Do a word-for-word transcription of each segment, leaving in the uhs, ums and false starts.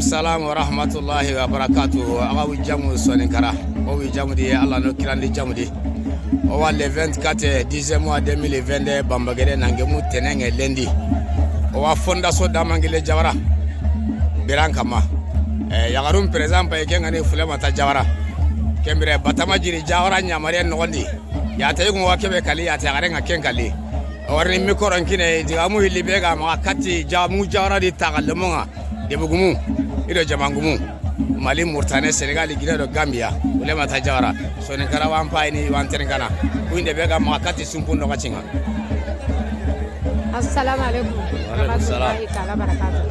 Salam wa rahmatullahi wa barakatuh. Axa wi jamu Soninkara. O wi jamu di, Alla no kirandi jamu di. O wa le vingt-quatre dixième mois deux mille vingt-deux, Bambagere nangemu tenenge lundi. O wa Fondation Damangile Jawara. Biran kama. Eh, yaxarun président pay ke ŋa ni Fulemata Jawara. Ken bire Batama Jiri Jawara ɲamare noxondi. Yaate yugo wa kebe kali, yaate yaxare ŋa ken kali. O wa ri ni micro n kini, digamu hilli be ga maxa kati jamu Jawara di taxallemun ŋa. Debugumu, i do jamangumu, Mali, Mauritanie, Sénégal, Guinée do Gambia, Fulemata Jawara, Soninkara wa n payini, wa n terinkana, ku inde be ga maxa kati sunpun do xacinŋa. Assalamu alaikum. Wa alaikum salam. Rahmatullahi taala barakatuh.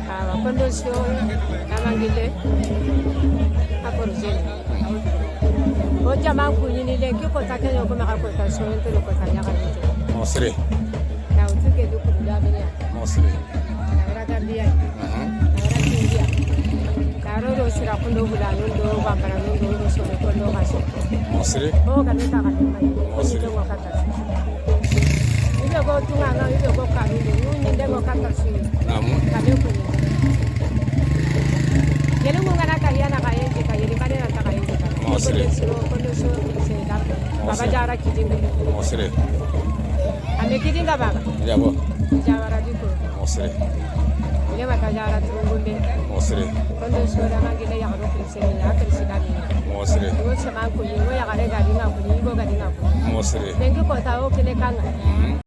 Awa, Fondation Damangile, a projet. O jaman kuɲini lenki kota ke ɲa ko maxa kota soyen tele kota ɲaxalinte. Moxo siri. Na wutu ke du kudu da bene ya. Moxo siri. Na wara Gambia. Mhm. Na wara Tunisia. Na ro do sira kundo bulanun do bambaranun do do sore kondo kaso. Moxo siri. O ga me ta ga. Moxo siri. Ko ni do wakata. I be go tunga ŋa, i be go kanu de, nu ɲinde go kata sui. Namu. Ka be ko. Yeli mu ngana ka yana ka yenje ka yeli bane na ta ka yenje ka. Moxo siri. Ko de siro, ko de siro, se da. Moxo siri. Baba Jara kidinga. Moxo siri. Ame kidinga baba. Yabo. Jawara di ko. Moxo siri. Fulemata Jara turungunde. Moxo siri. Fondation Damangile yaxaru président ni, a président ni. Moxo siri. Wo sama ko ye, wo yaxare ga dinga ko, wo ga dinga ko. Moxo siri. Dengi kota o kile kanga. Mhm.